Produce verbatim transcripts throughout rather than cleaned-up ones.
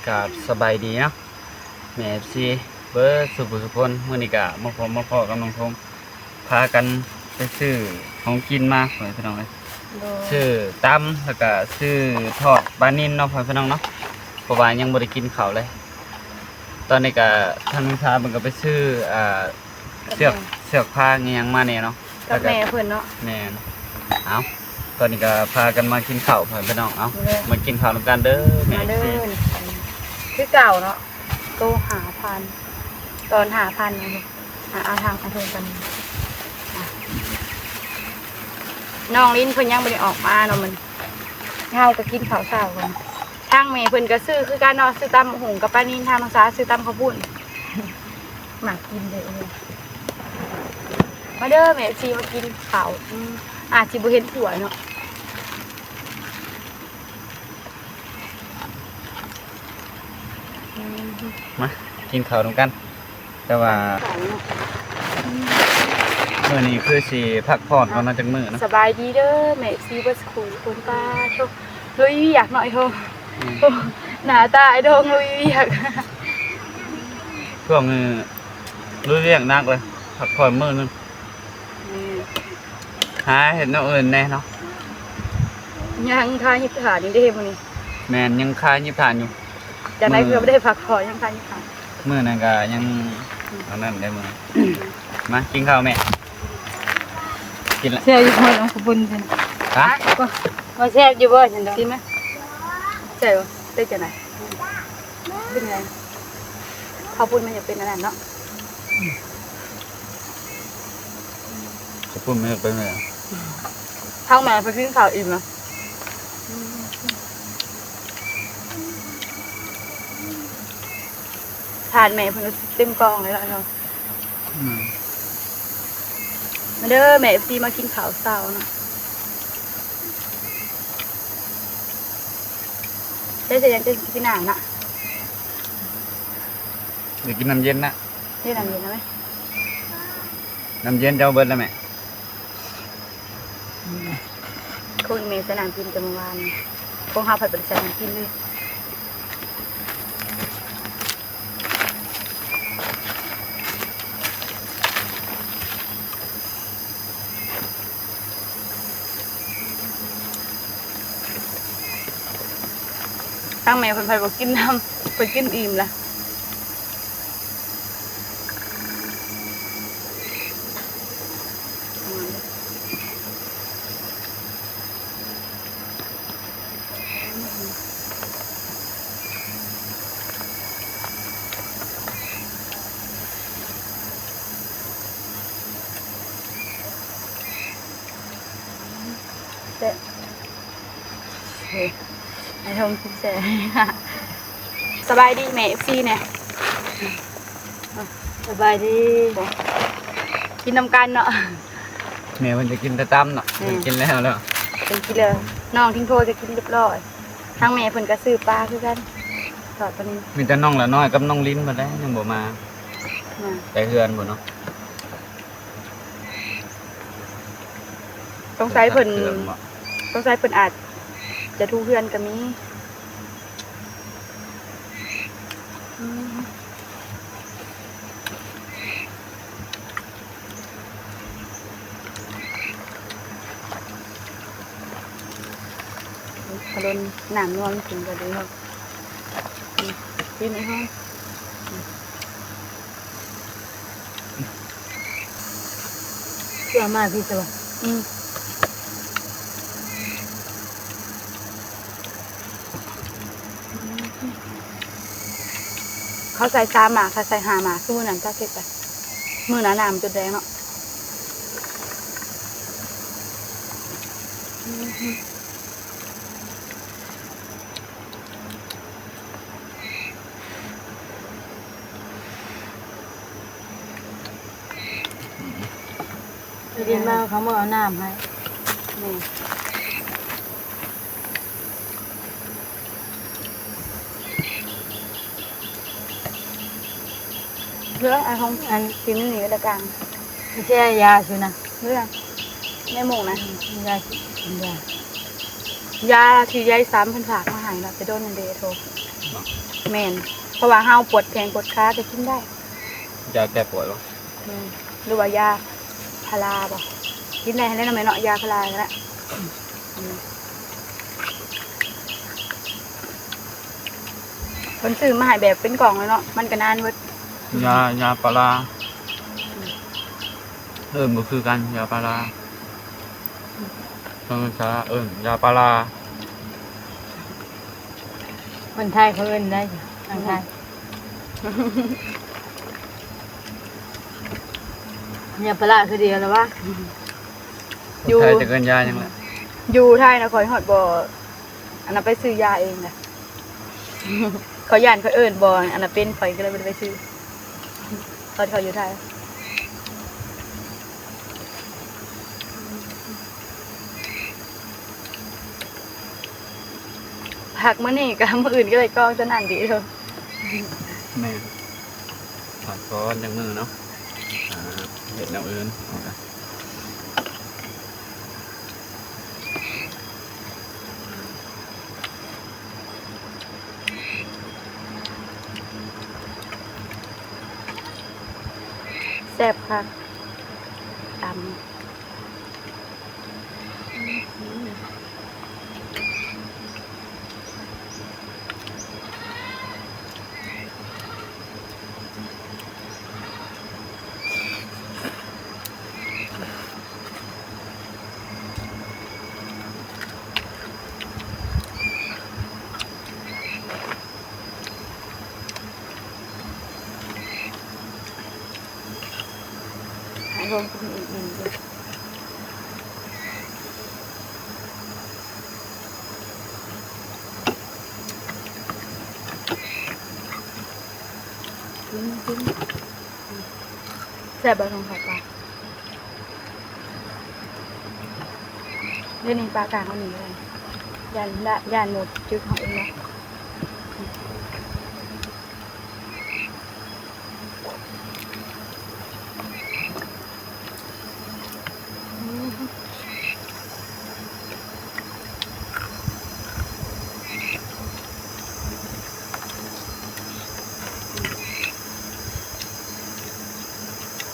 กับสบายดีเนาะ แม่เอฟซี เบิดสู่ผู้สู่คน มื้อนี้ก็มาพบมาพ้อกับน้องทง พากันไปซื้อของกินมา พ่อแม่พี่น้องเอ้ย โดย ซื้อตำ แล้วก็ซื้อทอดปลานิลเนาะ พ่อแม่พี่น้องเนาะ เพราะว่ายังบ่ได้กินข้าวเลย ตอนนี้ก็ทางน้องชาเพิ่นก็ไปซื้อ อ่า เสือก เสือกพางอิหยังมาแหน่เนาะ กับแม่เพิ่นเนาะ แม่น เอ้า ตอนนี้ก็พากันมากินข้าว พ่อแม่พี่น้อง เอ้า มาเลย มากินข้าวนำกันเด้อ แม่ มาเด้ เอฟซี คือเก่าเนาะ โตห้าพัน ตอนห้าพันนี่ อ่ะ เอาทางกระทงกัน อ่ะ น้องลิ้นเพิ่นยังบ่ได้ออกมาเนาะ มัน เฮาก็กินข้าวเช้ากัน ทางแม่เพิ่นก็ซื้อคือกันเนาะ ซื้อตำบักหุ่งกับปลานิล ทางน้องสาวซื้อตำข้าวปุ้น มักกินเด้อ มาเด้อแม่เอฟซี มากินข้าว อืม อาจสิบ่เห็นถ้วยเนาะ อืม มากินข้าวนำกัน แต่ว่า ข้าวเนาะ มื้อนี้คือสิพักผ่อนก่อนเนาะจักมื้อเนาะ สบายดีเด้อแม่เอฟซี เบิดสู่ผู้สู่คน ป้าโธ่ ลุยเวียกหน่อยโธ่ อืม โอ้ หน้าตาไอ้โด่งลุยเวียก ช่วงนี้ลุยเวียกหนักเลย พักผ่อนมื้อหนึ่ง อืม หาเฮ็ดแนวอื่นแหน่เนาะ ยังคายิบถ่านอยู่เด้มื้อนี้ แม่น ยังคายิบถ่านอยู่ จั่งใด๋ มื้อ เพื่อบ่ได้พักผ่อน ยังคายิบถ่าน มื้อนั้นก็ยัง อืม อันนั้นได้มื้อ มากินข้าวแม่ กินละ แซ่บอยู่บ่ เอาข้าวปุ้นซั่น ฮะ ว่าแซ่บอยู่บ่ซั่นดอก กินไหม แซ่บบ่ เป็นจั่งใด๋ เป็นไง ข้าวปุ้นมันจะเป็นอันนั้นเนาะ ข้าวปุ้นมันจะเป็นไงอะ ทางแม่ไปกินข้าวอิ่มนะ ถ่านแม่เพิ่นก็เต็มกองเลยล่ะเนาะ อืม มาเด้อแม่เอฟซี มากินข้าวเช้าเนาะ ได้เสร็จยังจะกินน้ำนะ เดี๋ยวกินน้ำเย็นนะ นี่น้ำเย็นนะแม่ น้ำเย็นจะเอาเบิดแล้วแม่ คงอีเมลใส่น้ำกินแต่เมื่อวานนี้ คงหาผัดเป็นใส่น้ำกินเลย ทางแม่เพิ่นไปบ่กินน้ำ ไปกินอิ่มละ เจ๊ ไอ้ทงกินแซ่บ สบายดีแม่เอฟซีเนี่ย สบายดี กินนำกันเนาะ แม่เพิ่นจะกินแต่ตำเนาะ อืม เพิ่นกินแล้วแล้ว เพิ่นกินแล้ว น้องทิ้งโทรจะกินเรียบร้อย ทางแม่เพิ่นก็ซื้อปลาคือกัน ทอดปลานิล มีแต่น้องละน้อยกับน้องลิ้นเพิ่นแหละยังบ่มา อ่า ไปเฮือนบ่เนาะ สงสัยเพิ่น เครื่องบ่ สงสัยเพิ่นอาจจะถูเฮือนก็มี อืม เอาโดนน้ำนวลกินก็ดีเนาะ อืม กินอีกห้อง เพื่อมาพี่สบาย อืม เขาใส่สามหมาก เขาใส่ห้าหมาก คือมื้อนั้นเจ้าเฮ็ดไป มื้อนั้นน้ำจนแดงเนาะ อืม ไปดินมาเขามาเอาน้ำให้ นี่ เรื่องอันของอันกินนี่ก็แล้วกัน ไม่ใช่ยาสินะ เรื่องในหมู่นะ อืม ยาสิกินยา ยาที่ยายสามเพิ่นฝากมา หายเนาะ แต่โดนนั่นเด้โท แม่น เพราะว่าเฮาปวดแข้งปวดขาก็กินได้ ยาแก้ปวดบ่ อืม หรือว่ายาพาราบ่ กินได้แล้วเนาะแม่เนาะ ยาพาราก็ได้ อืม เพิ่นซื้อมาให้แบบเป็นกล่องเลยเนาะ มันก็นานเบิด ยา ยาพารา เอิ้นบ่คือกัน ยาพารา ภาษา เอิ้นยาพารา คนไทยเขาเอิ้นได้อยู่ ทางไทย ยาพาราคือเดียวแล้ววะ อยู่ คนไทยจะเอิ้นยาหยังล่ะ อยู่ไทยนะ ข้อยฮอดบ่ อันนั้นไปซื้อยาเองนะ เขาย่านเขาเอิ้นบ่ อันนั้นเป็น ข้อยก็เลยบ่ได้ไปซื้อ ตอนเขาอยู่ไทย ผักมื้อนี้กับมื้ออื่นก็เลยกองจะนั่นดีเถอะ แม่น ผักก้อนจังมื้อเนาะ อ่า เฮ็ดแนวอื่น เอาละ แซ่บคัก ตำ ให้ลงกินอีกอีก กิน กิน แซ่บบ่ ทองผัดปลา เดี๋ยวนี้ปลากลางเอาหนีเลย ย่านละ ย่านหมดจึกของเองเนาะ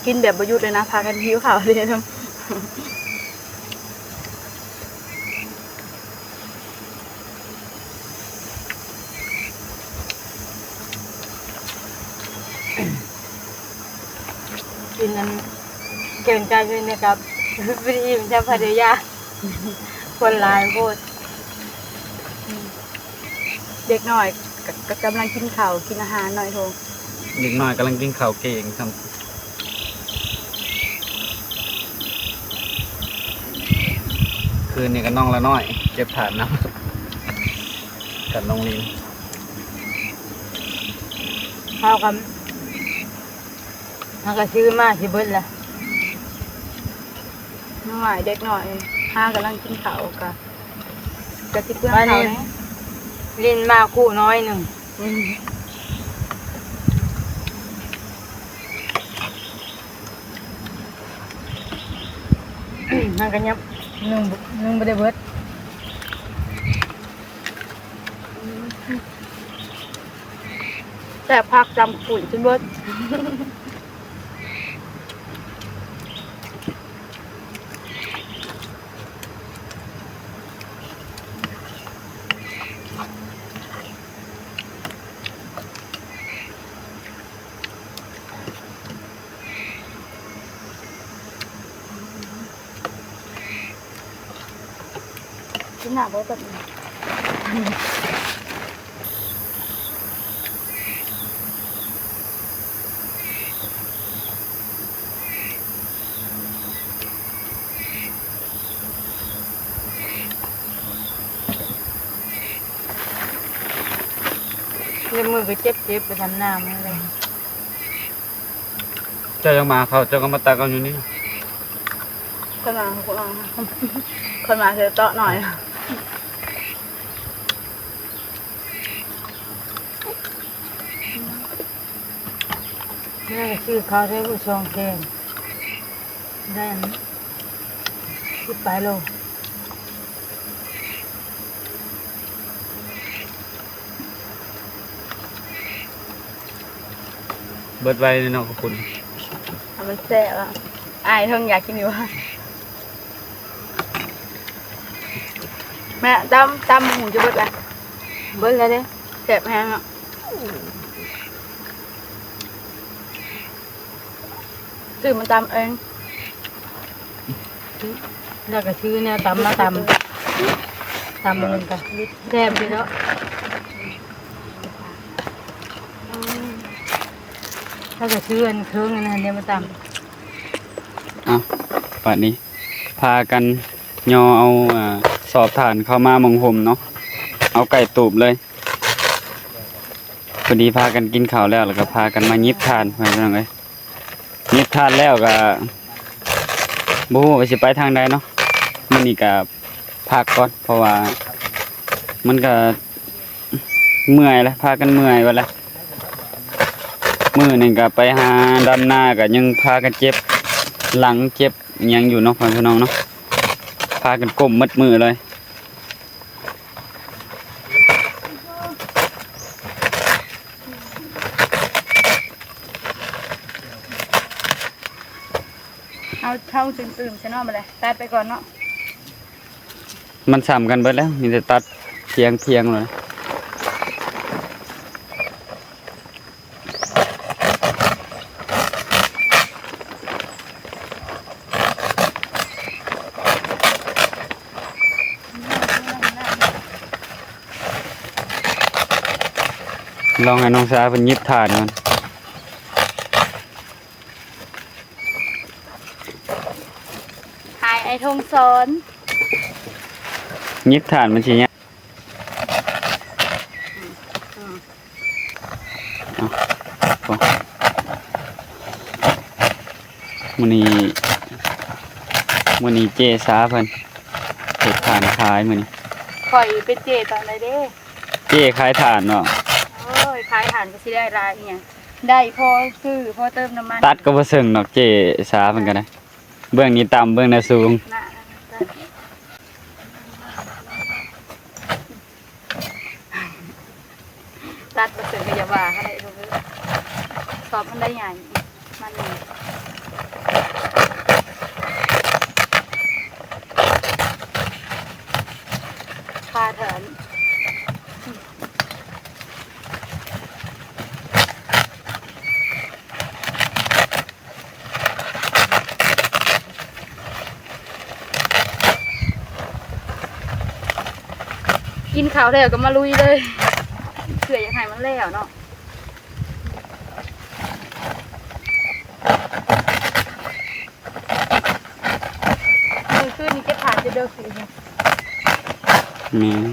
กินแบบบ่หยุดเลยนะ พากันหิวข้าวเลยนะ กินนั้นเกินใจเลยนะครับ วิธีมันจะพอดียาก คนหลายโพด เด็กน้อยก็ ก็กำลังกินข้าว กินอาหารหน่อยโท เด็กน้อยกำลังกินข้าวเก่งครับ คืนนี้ก็น้องละน้อย เก็บถาดน้ำ กับน้องลิน ข้าวกับ เฮาก็ซื้อมาสิเบิดละ น้องหลายเด็กน้อย หากำลังกินข้าวกะ กะสิเปลืองข้าวแหน่ ลินมาคู่น้อยหนึ่ง อืม มันก็ยังนึ่ง นึ่งบ่ได้เบิด แซ่บคัก จำกุ่นจนเบิด กินหนักบ่แบบนี้ เล็บมือก็เจ็บๆ ไปทำหน้ามันเลย เจ้ายังมาเขา เจ้าก็มาตักเอาอยู่นี่ คนมาเขาก็มา คนมาเธอเตาะหน่อย แม่ก็ซื้อข้าวได้ผู้ชองแกง ได้อันนี้ สิบปลายโล เบิดไวเลยเนาะ ขอบคุณ เอามันแซ่บอ่ะ อายเทิงอยากกินอยู่ว่ะ แม่ตำ ตำหมูจะเบิดละ เบิดแล้วเด้ แซ่บแฮงอ่ะ ซื้อมาตำเอง แล้วก็ซื้อแนวตำมาตำ ตำมันก็แซ่บดีเนาะ แล้วก็ซื้ออันเครื่องอันนั้นเนี่ยมาตำ เอา บัดนี้ พากันย่อเอา อ่า สอบถ่านเข้ามาหม่องห่มเนาะ เอาไก่ตูบเลย พอดีพากันกินข้าวแล้ว แล้วก็พากันมาหยิบถ่าน พ่อแม่พี่น้องเอ้ย หยิบถ่านแล้วก็บ่ฮู้ว่าสิไปทางใดเนาะ มื้อนี้ก็พักก่อน เพราะว่ามันก็เมื่อยแล้ว พากันเมื่อยเบิดแล้ว มื้อหนึ่งก็ไปหาดำนาก็ยังพากันเจ็บหลัง เจ็บอิหยังอยู่เนาะ พ่อแม่พี่น้องเนาะ พากันก้มหมดมื้อเลย เอา เอาเฮาจึงตื่นซะเนาะ บัดนี้ ตัดไปก่อนเนาะ มันส่ำกันเบิดแล้ว มีแต่ตัดเพียงเพียงเลย ลองให้น้องสาวเพิ่นหยิบถ่านก่อน ถ่ายไอ้ธงสอน หยิบถ่านมันสิยาก อืม เอา โอ้ มื้อนี้ มื้อนี้เจ๊สาเพิ่นเฮ็ดถ่านขายมื้อนี้ ข่อยเป็นเจ๊ตอนใดเด้ เจ๊ขายถ่านเนาะ โอ้ย ขายถ่านก็สิได้หลายอิหยัง ได้พอซื้อ พอเติมน้ำมัน ตัดก็บ่เซิงดอก เจ๊สาเพิ่นก็ได้ เบื้องนี้ต่ำ เบื้องนั้นสูง น่ะ ตัดบ่เซิงก็อย่าว่าเขาเลยลูกเอ้ย สอบมันได้ใหญ่ มันนี่ พาเถิน กินข้าวแล้วก็มาลุยเลย เพื่ออยากให้มันแล้วเนาะ มื้อคืนนี้เก็บถ่านจะเดิกสิ แม่น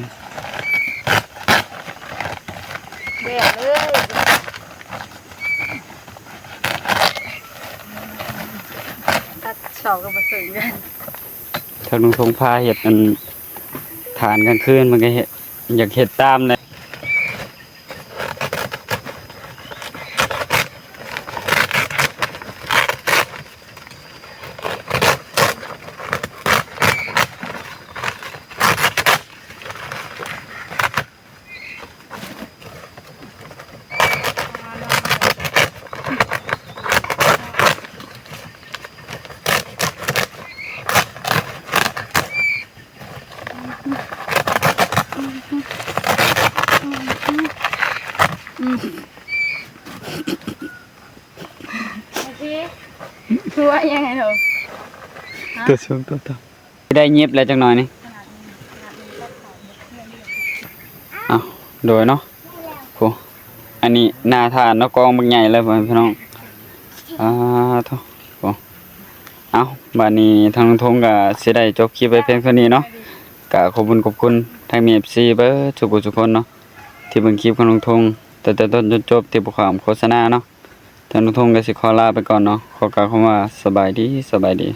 แดดเลย ตัดเสาก็บ่เซิงกัน ทางลุงทงพาเฮ็ดอัน ถ่านกลางคืนมันก็เฮ็ด อยากเฮ็ดตามเลย อืม โอเค คือว่ายังไงเถอะ ฮะ ตัวสูงตัวต่ำ ได้ยิบแล้วจักหน่อยนี่ เอา โดยเนาะ โอ้ อันนี้หน้าถ่านเนาะ กองบักใหญ่เลยพ่อแม่พี่น้อง อ่า โถ่ โอ้ เอา บัดนี้ทางลุงทงก็สิได้จบคลิปไว้เพียงเท่านี้เนาะ ก็ขอบคุณ ขอบคุณทาง เอฟซี เบิดทุกผู้ทุกคนเนาะ ที่เบิ่งคลิปของลุงทง แต่ แต่ต้นจนจบ ที่บ่ข้ามโฆษณาเนาะ ทางลุงทงก็สิขอลาไปก่อนเนาะ ขอกล่าวคำว่าสบายดี สบายดี